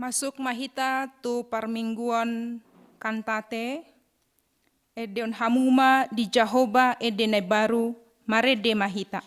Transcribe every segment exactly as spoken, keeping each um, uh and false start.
Masuk ma hita tu parmingguon kantate. Endeon hamu ma di Jahowa ende na imbaru. Marende ma hita.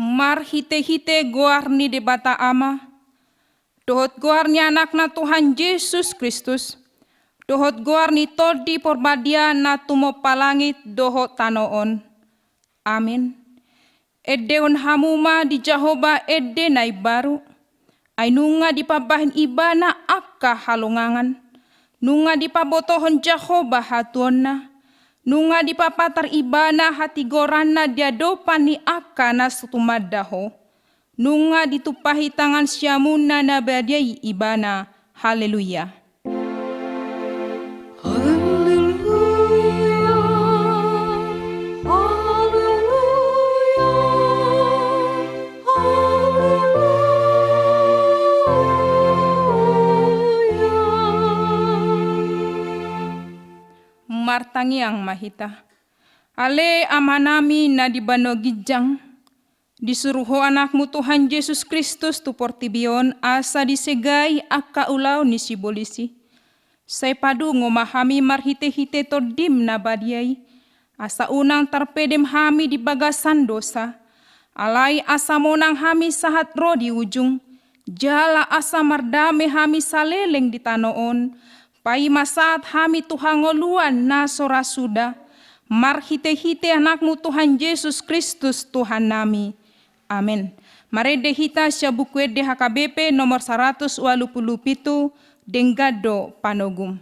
Marhitehite goar ni Debata Ama, dohot goar ni Anakna Tuhan Jesus Kristus, dohot goar ni Tondi Porbadia na tumompa langit dohot tano on. Amin. Endeon hamu ma di Jahowa ende na imbaru. Ai nunga dipambahen Ibana angka halongangan. Nunga dipabotohon Jahowa hatuonna. Nunga dipapatar Ibana hatigoranna di adopan ni angka na so tumanda Ho. Nunga ditumpahi tangan siamunna na badia i Ibana. Haleluya. Haleluya, haleluya, haleluya. Martangiang ma hita. Ale Amanami na di banua ginjang, disuru Ho Anakmu Tuhan Jesus Kristus tu portibi on asa disegai angka ulaon ni sibolis i. Sai padungo ma hami marhitehite Tondim na badia i, asa unang tarpedem hami di bagasan dosa, alai asa monang hami sahat ro di ujung, jala asa mardame hami saleleng di tano on, paima sahat hami tu hangoluan na so ra suda, marhitehite Anakmu Tuhan Jesus Kristus Tuhannami. Amen. Marende hita sian Buku Ende H K B P nomor saratus ualu pulu pitu, denggan do panogum.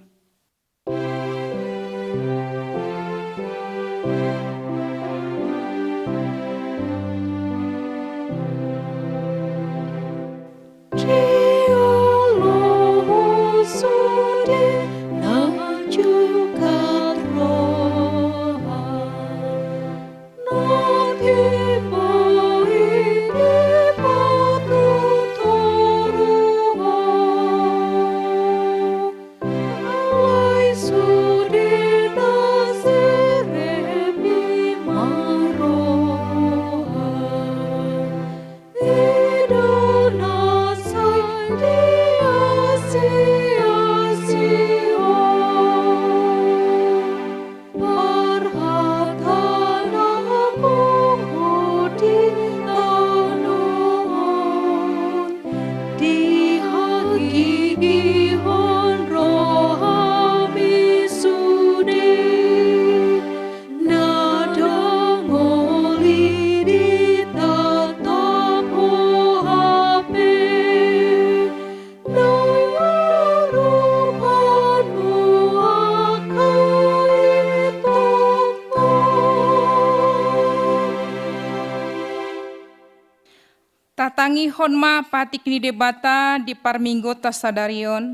Tangihon ma patik ni Debata di parmingguonta sadari on,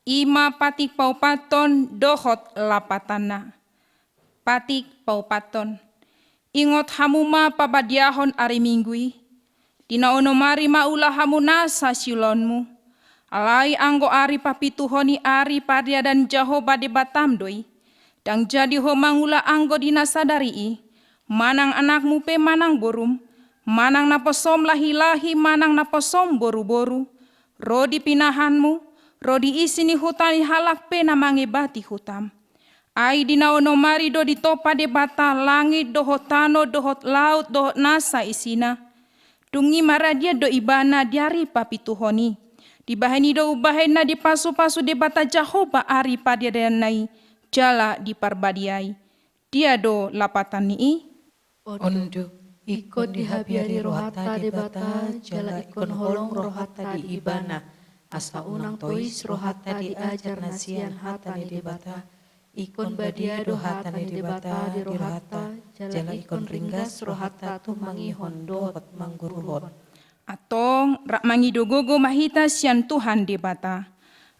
i ma patik paupathon dohot lapatanna. Patik paupathon. Ingot hamu ma pabadiahon ari Minggu i. Di na onom ari ma ula hamu nasa siulaonmu. Alai anggo ari papituhon i ari pariadan Jahowa Debatam do i. Ndang jadi ho mangula anggo di na sadari i, manang anakmu pe manang borum, manang naposom lahilahi manang naposom boruboru, ro di pinahanmu, ro di isi ni huta ni halak pe na mangebati hutam. Ai di na onom ari do ditompa Debata langit dohot tano dohot laut dohot nasa isina. Dung i maradian do Ibana di ari papituhon i. Dibahen i do umbahen na dipasupasu Debata Jahowa ari pariadanna i, jala diparbadiai. Dia do lapatan ni i? On do, ingkon dihabiari rohanta Debata, jala ingkon holong rohanta di Ibana, asa unang tois rohanta di ajar na sian hata ni Debata. Ingkon badia do hata ni Debata di rohanta, jala ingkon ringgas rohanta tumangihon dohot mangguruhon. Antong, rap mangido gogo ma hita sian Tuhan Debata.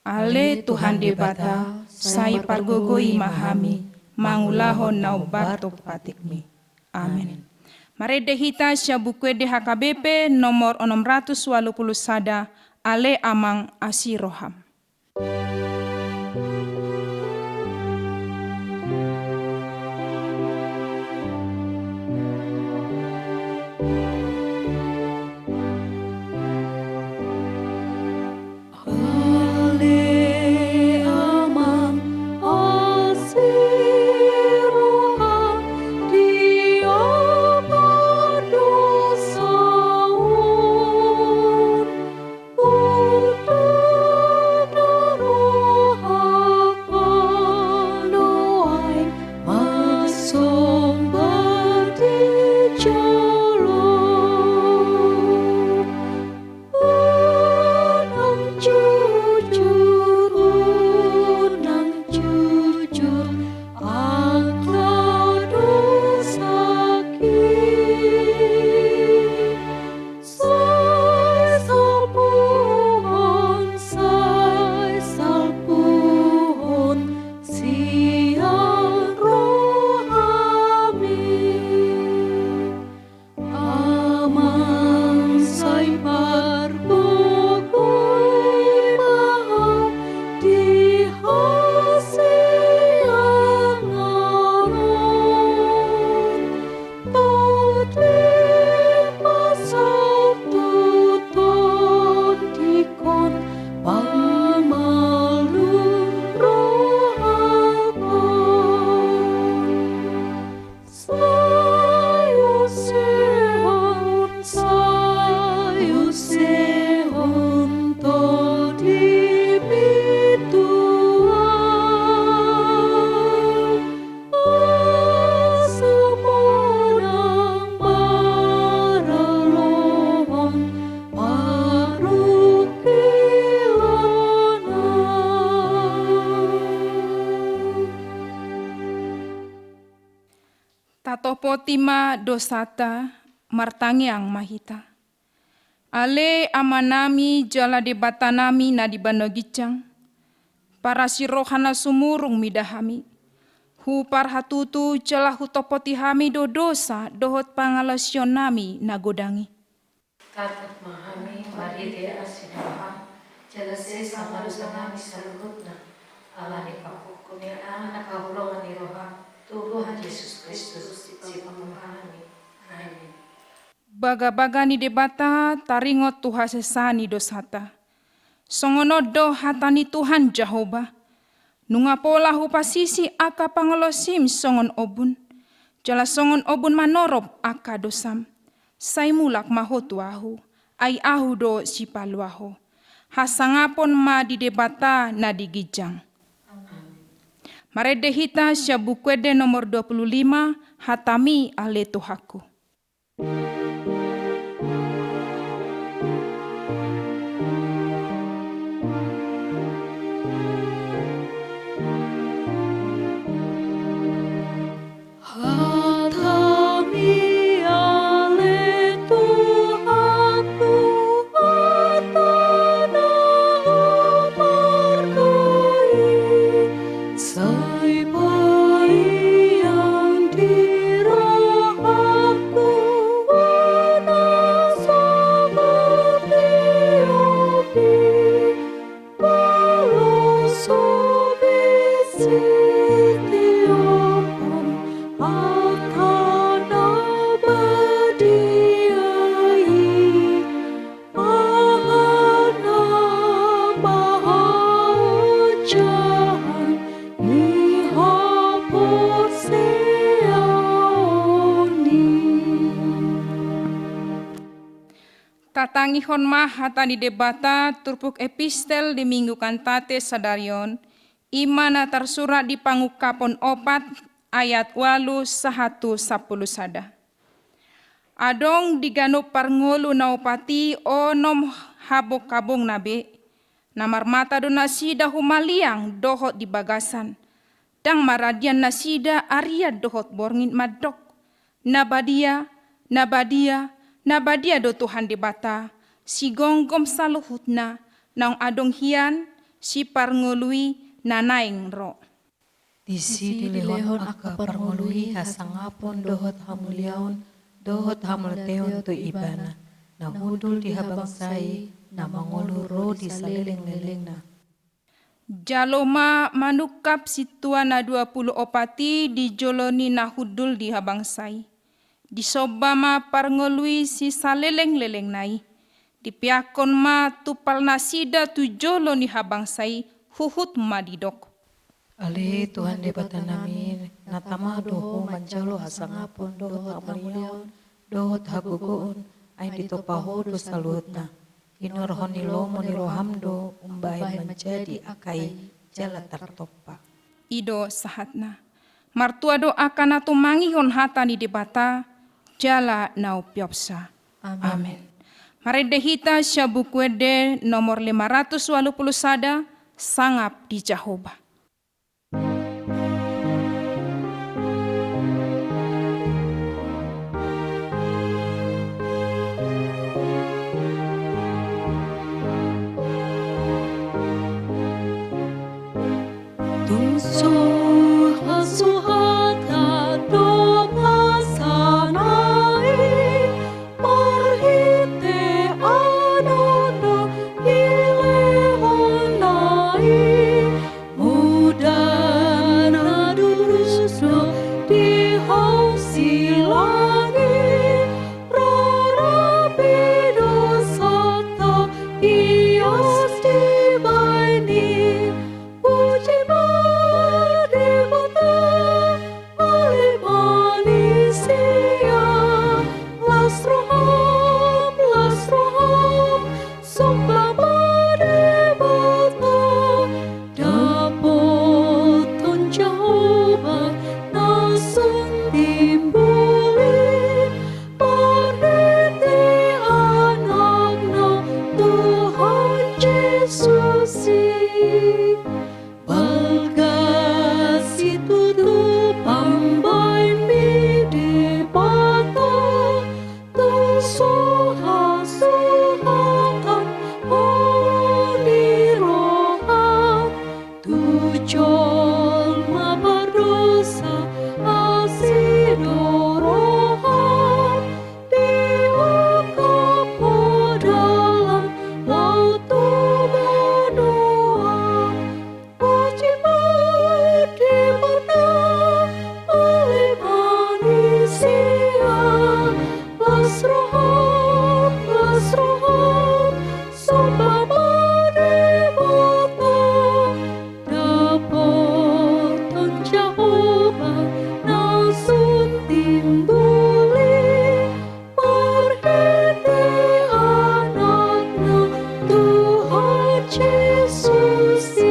Ale Tuhan Debata, sai pargogoi ma hami mangulahon na umbar tu patikmi. Amen. Marende hita sian Buku Ende H K B P nomor onom ratus ualu pulu sada. Ale Amang, asi roham. Sai salpuhon, sai salpuhon sian rohami. Amang, sai pargogoi ma hami di hasiangan on. Tolhon ma tu tondingkon, pamalum rohakon. Sai usehon, sai usehon Tondimi tu ahu. Asa unang maralohon parungkilon ahu. Tatopoti ma dosanta, martangiang ma hita. Ale Amanami jala Debatanami na di banua ginjang, parasi roha na sumurung mida hami. Huparhatutu jala hutopoti hami do dosa dohot pangalaosionnami na godang i. Tangihon ma hami marhite asi ni roham, jala sesa ma dosanami saluhutna, ala ni panghuhut ni Anak haholongan ni roham, Tuhan Jesus Kristus, Sipanguhumanmi. Amen. Bagabaga ni Debata taringot tu hasesaan ni dosanta. Songon on do hata ni Tuhan Jahowa: Nunga pola hupasisi angka pangalaosim songon ombun, jala songon ombun manorop angka dosam. Sai mulak ma ho tu ahu, ai ahu do sipaluah ho. Hasangapon ma di Debata na di ginjang. Marende hita sian Buku Ende nomor dua puluh lima, Hatami ale Tuhanku. Hatami ale Tuhanku, Tangihon ma hata ni Debata turpuk epistel di Minggu Kantate sadari on, i ma na tarsurat di Pangungkapon opat ayat ualu sahat tu sampulu sada. Adong di ganup parngolu na opat i onom habonghabongna be, na marmata do nasida humaliang dohot di bagasan, ndang maradian nasida arian dohot borngin mandok: Na badia, na badia, na badia do Tuhan Debata, sigomgom saluhutna, naung adong hian siparngolu i na naeng ro. Disi dilehon angka parngolu i hasangapon dohot hamuliaon dohot hamuliateon tu Ibana, na hundul di habangsa i, na mangolu ro di salelenglelengna. Jalo ma manungkap sintua na dua pulu opat i di jolo ni na hundul di habangsa i. Disomba ma parngolu i sisalelenglelengna i. Dipeakkon ma tumpal nasida tu jolo ni habangsa i, huhut ma didok: Ale Tuhan Debatanami, na tama do Ho manjalo hasangapon dohot hamuliaon dohot hagogoon, ai ditompa Ho do saluhutna. Hinorhon ni lomo ni roham do umbahen manjadi angka i jala tartompa. I do sahatna. Martua do angka na tumangihon hata ni Debata jala na umpeopsa. Amen. Amen. Marende hita sian Buku Ende nomor lima ratus ualu pulu sada, Sangap di Jahowa. Tung suha-suhata do pasana i, marhite Anakna dilehonna i, muda na durus do di hau silang i, rarapi dosanta ias dibahen i. Puji ma Debata, ale manisia. Las roham, las roham, somba ma Debata. Dapothon Jahowa na sun timbul i, marhite Anakna Tuhan Jesus i. Balga situtu pambahenmi Debata, tung suha-suhatan holong ni roham, tu jolma pardosa asi do roham, diungkap Ho dalan laho tu banua. Puji ma Debata, ale manisia. Las roham, las roham, somba ma Debata. Dapothon Jahowa na sun timbul i, marhite Anakna Tuhan Jesus i.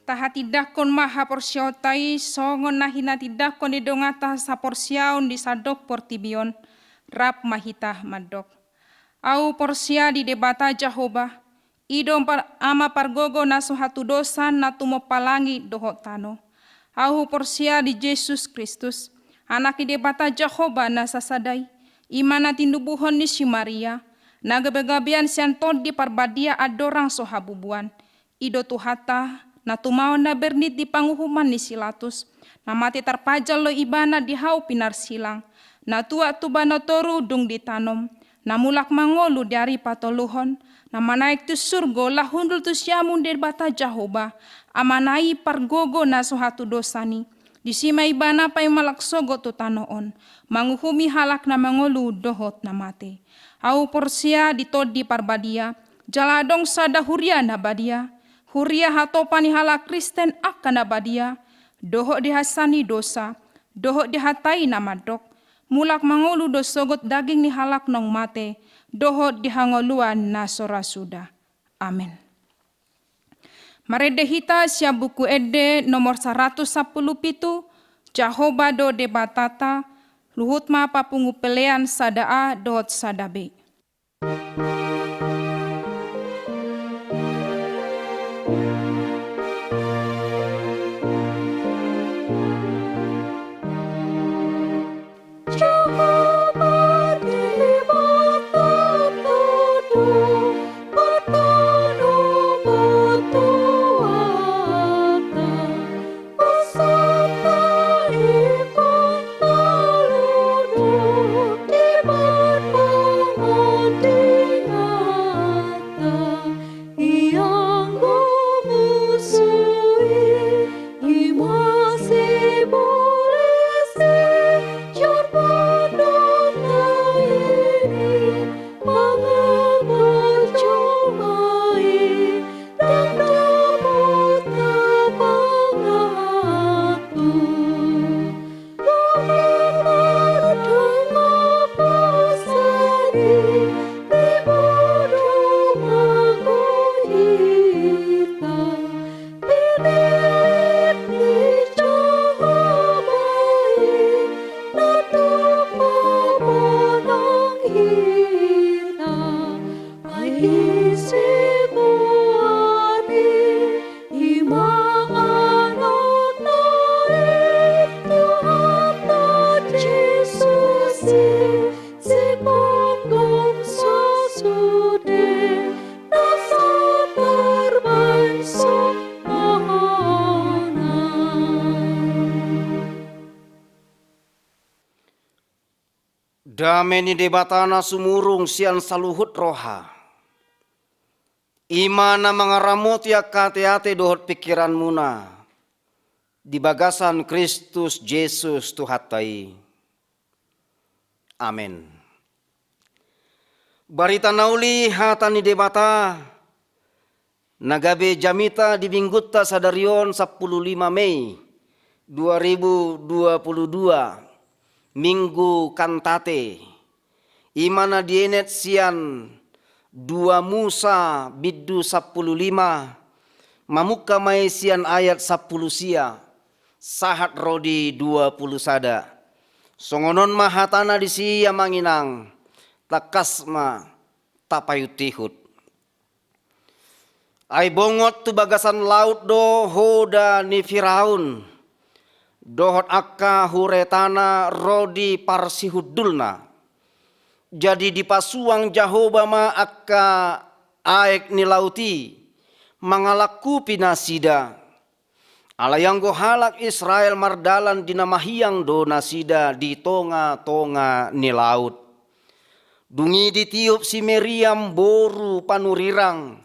Tahatindangkon ma haporseaonta i songon na hinatindangkon ni donganta saporseaon di sandok portibi on. Rap ma hita mandok: Ahu porsea di Debata Jahowa, i do par-, Ama pargogo na so hatudosan na tumompa langit dohot tano. Ahu porsea di Jesus Kristus, Anak ni Debata Jahowa na sasada i, i ma na tinubuhon ni si Maria, na gabegabean sian Tondi Parbadia andorang so habubuan. I do Tuhanta, na tumaon na bernit di panguhuman ni si Latus, na mate tarpajal do Ibana di hau pinarsilang, na tuat tuba na toru dung ditanom, na mulak mangolu di ari patoluhon, na manaek tu surgo laho hundul tu siamun Debata Jahowa, Amana i pargogo na so hatudosan i. Disi ma Ibana paima laos sogot tu tano on, manguhumi halak na mangolu dohot na mate. Ahu porsea di Tondi Parbadia, jala adong sada huria na badia, huria hatopan ni halak Kristen angka na badia, dohot di hasesaan ni dosa, dohot di hata i na mandok: mulak mangolu do sogot daging ni halak naung mate, dohot di hangoluan na so ra suda. Amen. Marende hita sian Buku Ende nomor saratus sampulu pitu, Jahowa do Debatata, luhut ma papungu pelean sada A dohot sada B. Dame ni Debata na sumurung sian saluhut roha, i ma na mangaramoti angka ateate dohot pingkiranmuna di bagasan Kristus Jesus Tuhanta i. Amen. Barita na uli, hata ni Debata, na gabe jamita di minggunta sadari on, sampulu lima Mei dua ribu dua puluh dua, Minggu Kantate. I ma na dienet sian dua Musa bindu sampulu lima, mamungka ma i sian ayat sampulu sia, sahat ro di dua puluh sada. Songon on ma hatana disi, amang inang, tangkas ma tapaihutihut. Ai bongot tu bagasan laut do hoda ni Firaun dohot angka huretana ro di parsihundulna. Jadi dipasuang Jahowa ma angka aek ni laut i mangalangkupi nasida. Alai anggo halak Israel mardalan di na mahiang do nasida di tongatonga ni laut. Dung i ditiop si Miriam boru panurirang,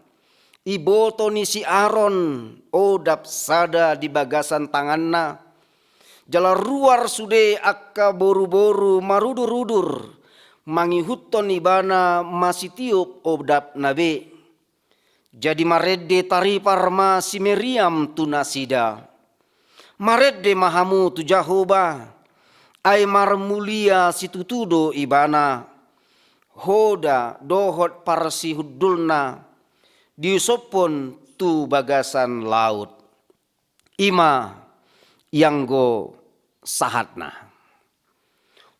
iboto ni si Aron, odap sada di bagasan tanganna. Jala ruar sude angka boruboru marudurudur, mangihuthon ibana masitiop odapna be. Jadi marende taripar ma si Miriam tu nasida. Marende ma hamu tu Jahowa, ai marmulia situtu do ibana, hoda dohot parsihundulna diusophon tu bagasan laut. I ma ianggo sahatna.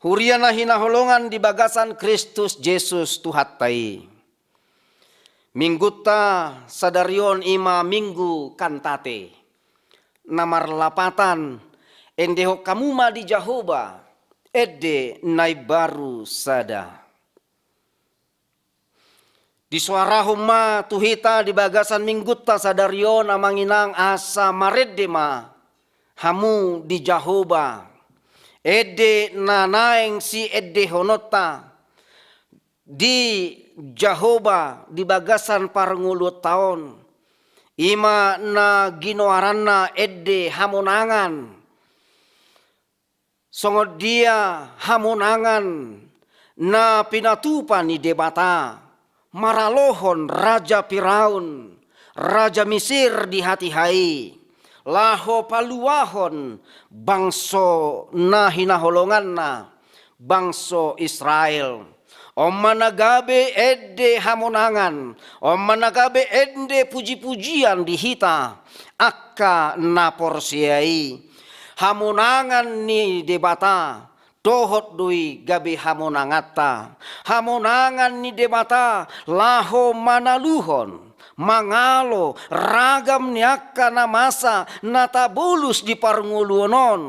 Huria na hinaholongan di bagasan Kristus Jesus Tuhanta i. Minggunta sadari on i ma Minggu Kantate. Na marlapatan, endehon hamu ma di Jahowa ende na imbaru sada. Disoarahon ma tu hita di bagasan minggunta sadari on, amang inang, asa marende ma hamu di Jahowa. Ende na naeng siendehononta di Jahowa di bagasan parngoluonta on, i ma na ginoaranna ende hamonangan. Songon dia hamonangan na pinatupa ni Debata maralohon raja Firaun, raja Misir di hatiha i, laho paluahon bangso na hinaholonganna, bangso Israel. On ma na gabe ende hamonangan, on ma na gabe ende puji-pujian di hita angka na porsea i. Hamonangan ni Debata, dohot do i gabe hamonanganta. Hamonangan ni Debata laho manaluhon, mangalo ragam ni angka na masa na tabolus di parngoluon on.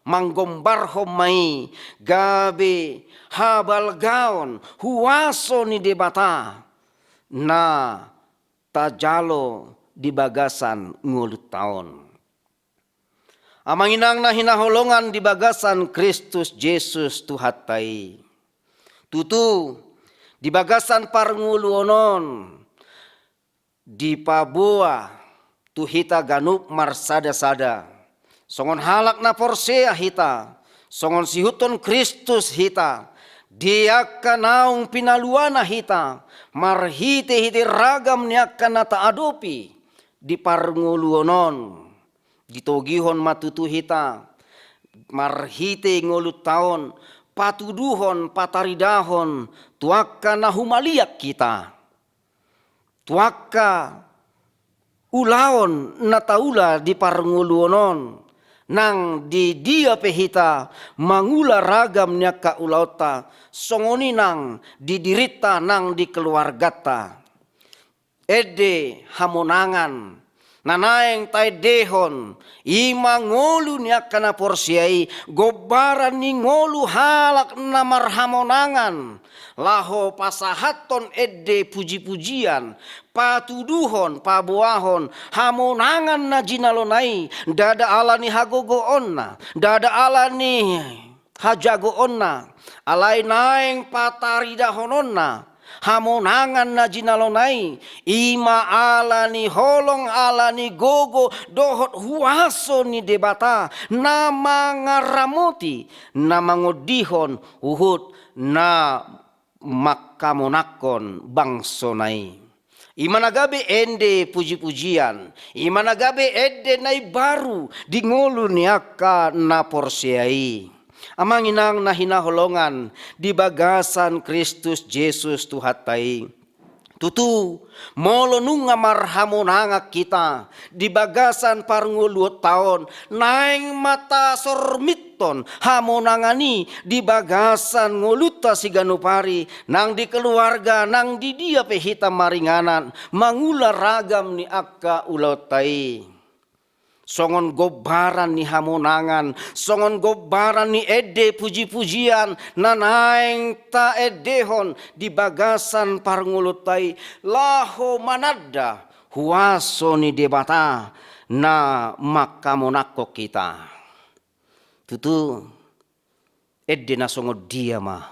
Manggombarhon ma i gabe habalgaon huaso ni Debata na tajalo di bagasan ngolunta on. Amang inang na hinaholongan di bagasan Kristus Jesus Tuhanta i. Tutu, di bagasan parngoluon on, dipaboa tu hita ganup marsada-sada. Songon halak na porsea hita, songon sihuthon Kristus hita, di angka naung pinaluana hita, marhite-hite ragam ni angka na taadopi di parngoluon on. Ditogihon ma tutu hita, marhite ngolunta on, patuduhon, pataridahon, tu angka na humaliang hita. Tu angka ulaon na taula di parngoluon on, nang di dia pe hita mangula ragam ni angka ulaonta, songon i nang di dirinta, nang di keluarganta. Ende hamonangan na naeng taendehon, i ma ngolu ni angka na porsea i, gombaran ni ngolu halak na marhamonangan, laho pasahathon ende puji-pujian, patuduhon, paboahon hamonangan na jinalona i, ndada ala ni hagogoonna, ndada ala ni hajagoonna, alai naeng pataridahononna hamonangan na jinalona i, i ma ala ni holong, ala ni gogo dohot huaso ni Debata, na mangaramoti, na mangondihon huhut na manghamonanghon bangsona i. I ma na gabe ende puji-pujian, i ma na gabe ende na imbaru di ngolu ni angka na porsea i. Amang inang na hinaholongan di bagasan Kristus Jesus Tuhanta i. Tutu, molo nunga marhamonangan hita di bagasan parngoluonta on, naeng ma tasormithon hamonangan i di bagasan ngolunta siganup ari, nang di keluarga, nang di dia pe hita maringanan, mangula ragam ni angka ulaonta i. Songon gombaran ni hamonangan, songon gombaran ni ende puji-pujian, na naeng taendehon di bagasan parngoluonta i, laho mananda huaso ni Debata, na manghamonanghon hita. Tutu, ende na songon dia ma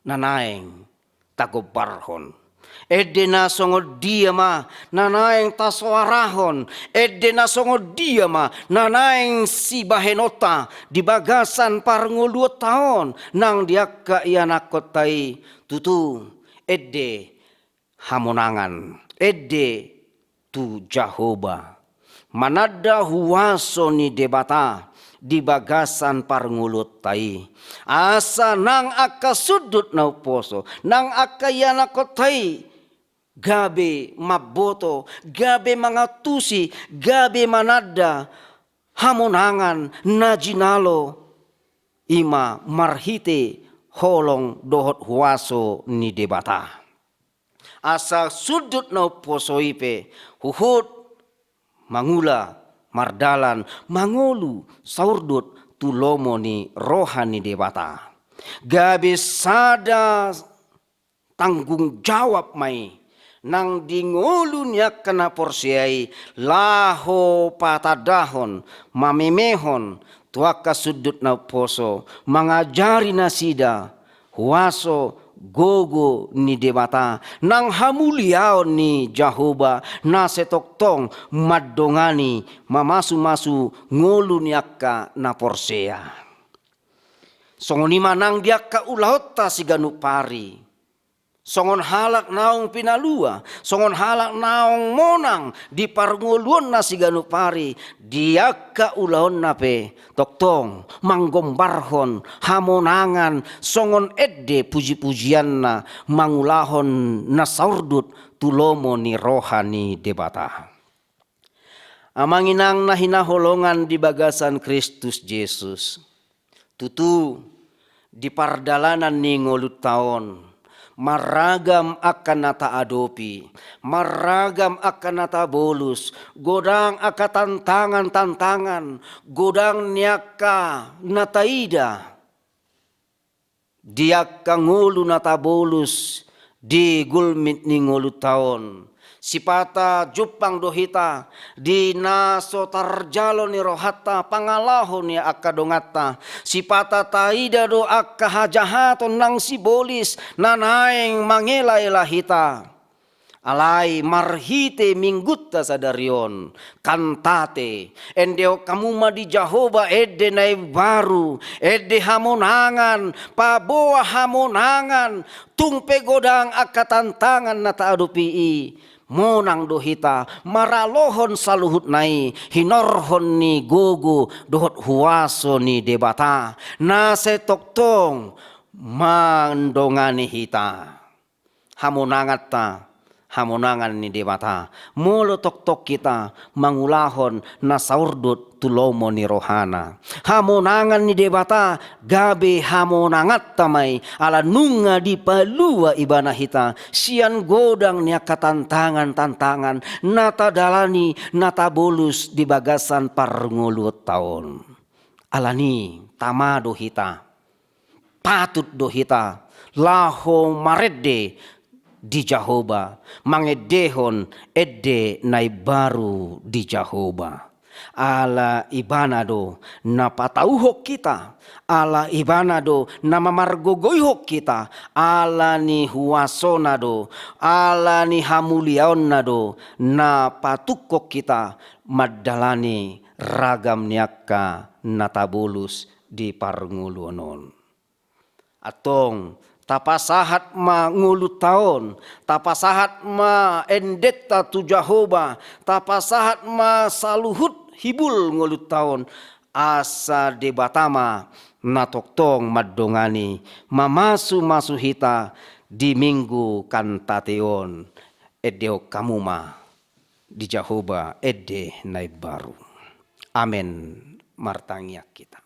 na naeng tagombarhon. Ende na songon dia ma na naeng tasoarahon. Ende na songon dia ma na naeng sibahenonta di bagasan parngoluonta on, nang di angka ianakkonta i. Tutu, ende hamonangan, ende tu Jahowa. Mananda huaso ni Debata di bagasan parngoluonta i. Asa nang angka sundut na umposo, nang angka ianakkonta i, gabe mamboto, gabe mangantusi, gabe mananda hamonangan na jinalo, i ma marhite holong dohot huaso ni Debata. Asa sundut na umposo i pe huhut mangula, mardalan, mangolu saurdut tu lomo ni roha ni Debata. Gabe sada tanggung jawab ma i nang di ngolu ni angka na porsea i, laho patandahon, mamemehon tu angka sundut na umposo, mangajari nasida huaso gogo ni Debata, nang hamuliaon ni Jahowa na sai tongtong mandongani, mamasu-masu ngolu ni angka na porsea. Songon i ma nang di angka ulaonta siganup ari. songon halak naung pinalua, songon halak naung monang di parngoluonna siganup ari, di angka ulaonna pe, tongtong manggombarhon hamonangan songon ende pujipujianna, mangulahon na saurdut tu lomo ni roha ni Debata. Amang inang na hinaholongan di bagasan Kristus Jesus. Tutu, di pardalanan ni ngolunta on, marragam angka na taadopi, marragam angka na tabolus, godang angka tantangan-tantangan, godang ni angka na taida di angka ngolu na tabolus di gulmit ni ngolunta on. Sipata jumpang do hita di na so tarjalo ni rohanta pangalaho ni angka donganta. Sipata taida do angka hajahaton nang sibolis na naeng mangelaela hita. Alai marhite minggunta sadari on, kantate, endehon hamu ma di Jahowa ende na imbaru, ende hamonangan, paboa hamonangan, tung pe godang angka tantangan na taadopi i, monang do hita maralohon saluhutna i hinorhon ni gogo dohot huaso ni Debata, na sai tongtong mandongani hita. Hamonanganta, hamonangan ni Debata. Molo tongtong hita mangulahon na saurdut tu lomo ni rohana. Hamonangan ni Debata gabe hamonanganta ma i, ala nunga dipalua ibana hita sian godang ni angka tantangan-tantangan na tadalani, na tabolus di bagasan parngoluonta on. Alani tama do hita, patut do hita laho marende di Jahowa, mangendehon ende na imbaru di Jahowa. Ala ibana do na patauhon hita, ala ibana do na mamargogoihon hita, ala ni huasona do, ala ni hamuliaonna do na patungkon hita mandalani ragam ni angka na tabolus di parngoluon on. Antong, tapasahat ma ngolunta on, tapasahat ma endenta tu Jahowa, tapasahat ma saluhut hibul ngolunta on, asa Debata ma na tongtong mandongani, mamasumasu hita di Minggu Kantate on. Endehon hamu ma di Jahowa ende na imbaru. Amen. Martangiang hita.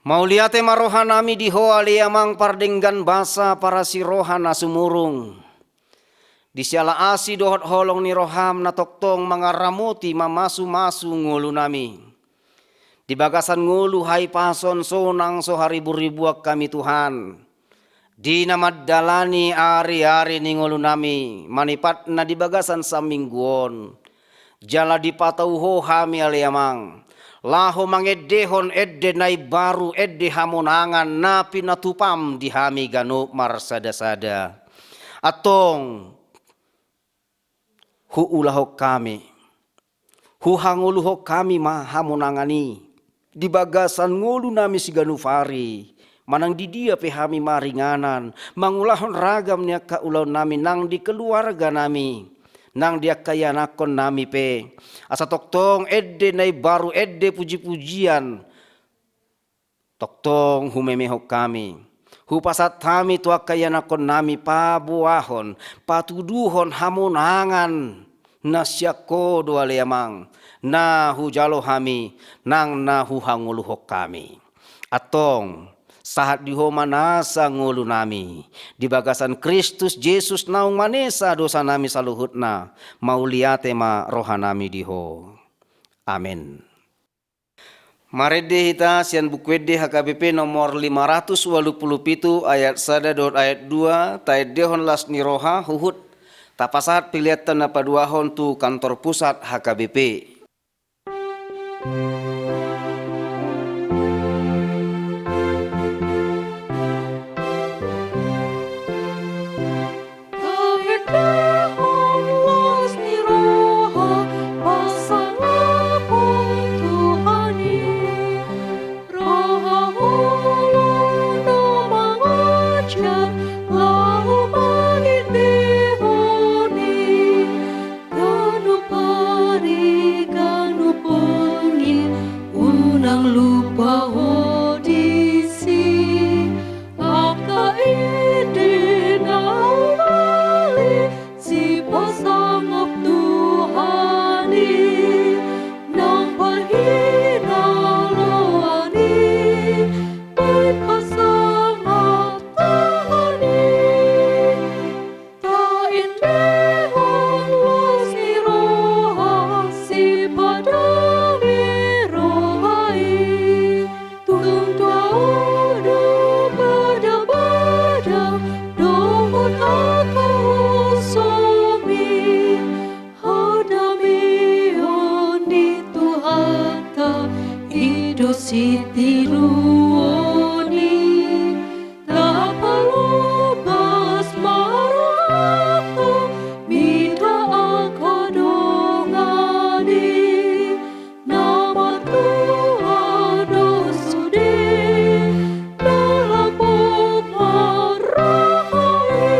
Mauliate ma rohanami di Ho ale Amang pardenggan basa parasiroha na sumurung. Di siala asi dohot holong ni roham na tongtong mangaramoti mamasumasu ngolunami. Di bagasan ngolu hahipason sonang so hariburibuan hami Tuhan. Di na mandalani ariari ni ngolunami, manipatna di bagasan saminggu on. Jala dipatau Ho hami ale Amang. Laho mangendehon ende na imbaru ende hamonangan na pinatupam di hami ganup marsadasada. Antong, huulahon hami, huhangoluhon hami ma hamonangan i di bagasan ngolunami siganup ari, manang di dia pe hami maringanan, mangulahon ragam ni angka ulaonnami nang di keluarganami, nang di angka ianakkonnami pe, asa tongtong ende na imbaru ende pujipujian, tongtong humemehon hami. Hupasahat hami tu angka ianakkonnami paboahon, patuduhon hamonangan na sian Ho do ale Amang, na hujalo hami, nang na huhangoluhon hami. Antong, sahat di Ho ma nasa ngolunami, di bagasan Kristus Jesus naung manesa dosanami saluhutna, mauliate ma rohanami di Ho. Amen. Marende hita sian Buku Ende H K B P nomor lima ratus ualu pulu pitu ayat sada dohot ayat dua, taendehon las ni roha huhut tapasahat peleanta na paduahon tu kantor pusat H K B P. Taendehon las ni roha, pasangapon Tuhan i. Roha olo do mangajar, laho Sitiruon i, tapalopas ma rohanta, minta angka dongan i, na martua do sude, na lambok ma roha i.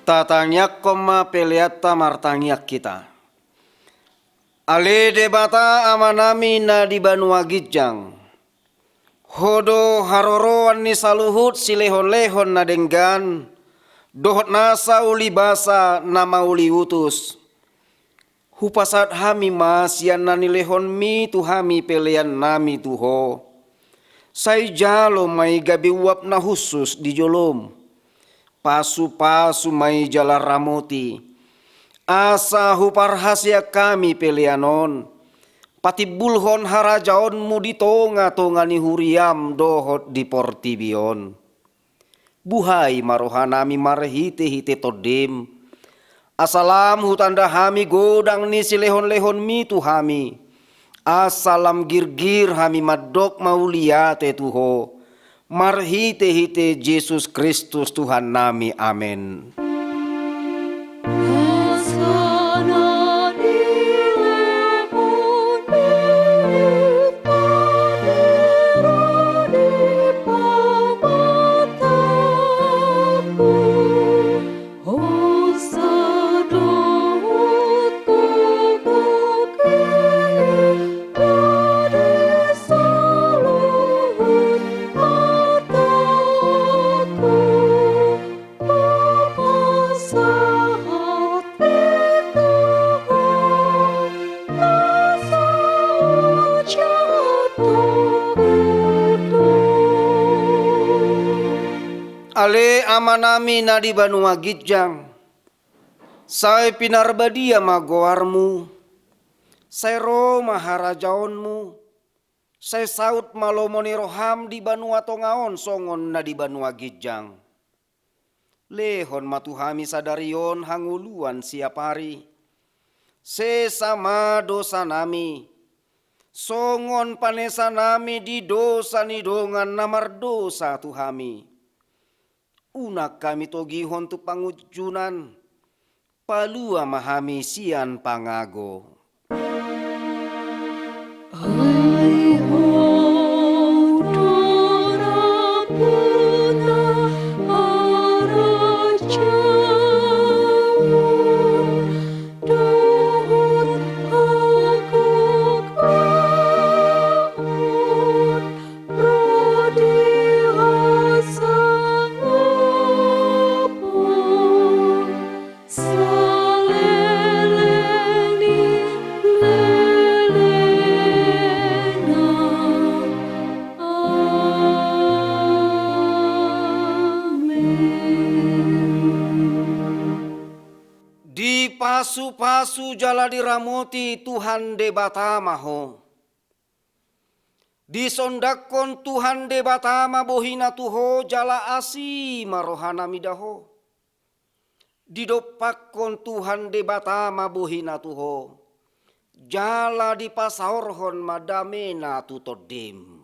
Tatangiangkon ma peleanta, martangiang hita. Ale Debata Amanami na di banua ginjang, Ho do haroroan ni saluhut silehonlehon na denggan, dohot nasa ulibasa na mauliutus. Hupasahat hami ma sian na nilehonmi tu hami peleannami tu Ho. Sai jalo ma i gabe uap na hushus di jolom. Pasupasu ma i jala ramoti, asa huparhaseang hami pelean on, patimbulhon harajaonmu di tongatonga ni huriam dohot di portibi on. Buhai ma rohanami marhitehite Tondim, asa lam hutanda hami godang ni silehonlehonmi tu hami, asa lam girgir hami mandok mauliate tu Ho, marhitehite Jesus Kristus Tuhannami. Amen. Ale Amanami na di banua ginjang, sai pinarbadia ma goarmu, sai ro ma harajaonmu, sai saut ma lomo ni roham di banua tonga on songon na di banua ginjang. Lehon ma tu hami sadari on hangoluan siapari. Sesa ma dosanami, songon panesanami di dosa ni dongan na mardosa tu hami. Unang hami togihon tu pangunjunan, palua ma hami sian pangago. Ai Ho do nampuna harajaon dohot hagagaon ro di hasangapon saleleng ni lelengna. Amen. Dipasupasu jala diramoti Tuhan Debata ma ho. Disondangkon Tuhan Debata ma bohina tu ho jala asi ma rohana mida ho. Didompakkon Tuhan Debata ma bohina tu ho, jala dipasaorhon ma damena tu tondim.